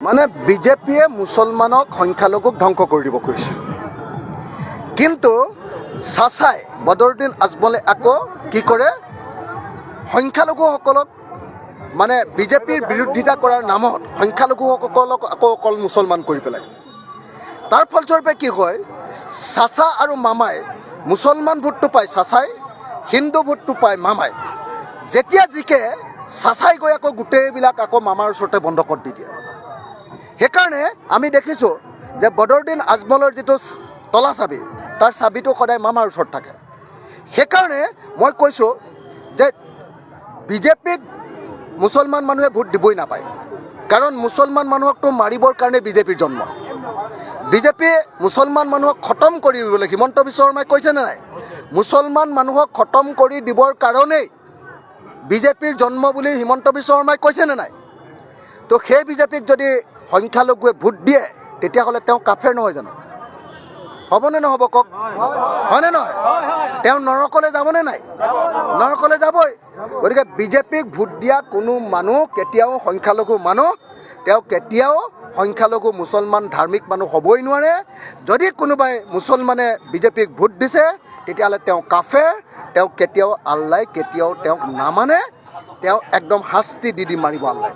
মানে বিজেপিয়ে মুছলমানক, সংখ্যালঘুক ধ্বংস কৰি দিব খুজিছে। কিন্তু চাচাই, বদৰুদ্দিন আজমলে আকৌ কি কৰে? সংখ্যালঘুসকলক, মানে বিজেপিৰ বিৰোধিতা কৰাৰ নামত সংখ্যালঘুসকলক আকৌ অকল মুছলমান কৰি পেলায়। তাৰ ফলস্বৰূপে কি হয়? চাচা আৰু মামাই মুছলমান ভোটটো পায় চাচাই, হিন্দু ভোটটো পায় মামাই। যেতিয়া জিকে, চাচাই গৈ আকৌ গোটেইবিলাক আকৌ মামাৰ ওচৰতে বন্ধকত দি দিয়ে। সেইকাৰণে আমি দেখিছোঁ যে বদৰুদ্দিন আজমলৰ যিটো তলা চাবি, তাৰ চাবিটো সদায় মামাৰ ওচৰত থাকে। সেইকাৰণে মই কৈছোঁ যে বিজেপিক মুছলমান মানুহে ভোট দিবই নাপায়। কাৰণ মুছলমান মানুহকতো মাৰিবৰ কাৰণে বিজেপিৰ জন্ম। বিজেপিয়ে মুছলমান মানুহক খতম কৰি দিবলৈ, হিমন্ত বিশ্ব শৰ্মাই কৈছেনে নাই, মুছলমান মানুহক খতম কৰি দিবৰ কাৰণেই বিজেপিৰ জন্ম বুলি হিমন্ত বিশ্ব শৰ্মাই কৈছেনে নাই? তো সেই বিজেপিক যদি সংখ্যালঘুৱে ভোট দিয়ে, তেতিয়াহ'লে তেওঁ কাফেৰ নহয় জানো? হ'বনে নহ'ব কওক? হয়নে নহয়? তেওঁ নৰকলৈ যাবনে নাই? নৰকলৈ যাবই। গতিকে বিজেপিক ভোট দিয়া কোনো মানুহ কেতিয়াও সংখ্যালঘু মানুহ, তেওঁ কেতিয়াও সংখ্যালঘু মুছলমান ধাৰ্মিক মানুহ হ'বই নোৱাৰে। যদি কোনোবাই মুছলমানে বিজেপিক ভোট দিছে, তেতিয়াহ'লে তেওঁ কাফেৰ। তেওঁক কেতিয়াও আল্লাই কেতিয়াও তেওঁক নামানে। তেওঁ একদম শাস্তি দি দি মাৰিব আল্লাই।